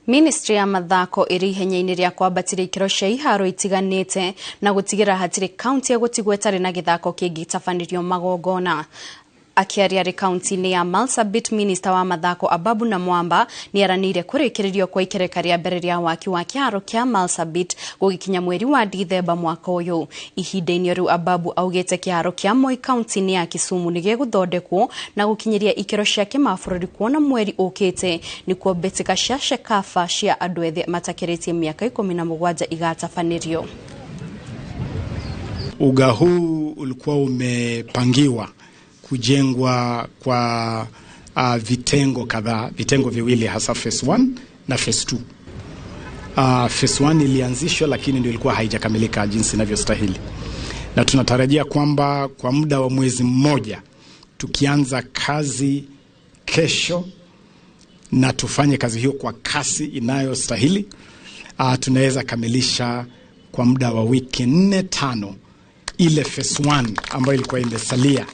Ministry ya mathako ĩrĩ ihenya-inĩ rĩa kwambatĩria ikĩro cia iharo itiganĩte na gũtigĩrĩra hatirĩ kaunti ĩgũtigwo ĩtarĩ na gĩthako kĩngĩtabanĩrio magongona. Akĩaria arĩ kaunti-inĩ ya Marsabit, minista wa mathako Ababu na Mwamba nĩaranĩire kũrĩkĩrĩrio kwa ikereka rĩa mbere rĩa waki wa kĩharo kĩa Marsabit gũgĩkinya mweri wa Dithemba mwaka ũyũ. Ihinda-inĩ rĩu Ababu augĩte kĩharo kĩa Moi kaunti-inĩ ya Kisumu nĩgĩgũthondekwo na gũkinyĩria ikĩro cia kĩmabũrũri kuona mweri ũkĩte nĩkuo mbĩtĩka cia CECAFA cia andũ ethĩ matakĩrĩtie mĩaka 17 igatabanĩrio. Uga huu ulikuwa umepangiwa kujengwa kwa vitengo kadhaa, vitengo viwili hasa phase 1 na phase 2. Phase 1 ilianzishwa lakini ndio ilikuwa haijakamilika jinsi inavyostahili, na tunatarajia kwamba kwa muda wa mwezi mmoja tukianza kazi kesho na tufanye kazi hiyo kwa kasi inayostahili, tunaweza kamilisha kwa muda wa wiki 4-5 ile phase 1 ambayo ilikuwa imesalia.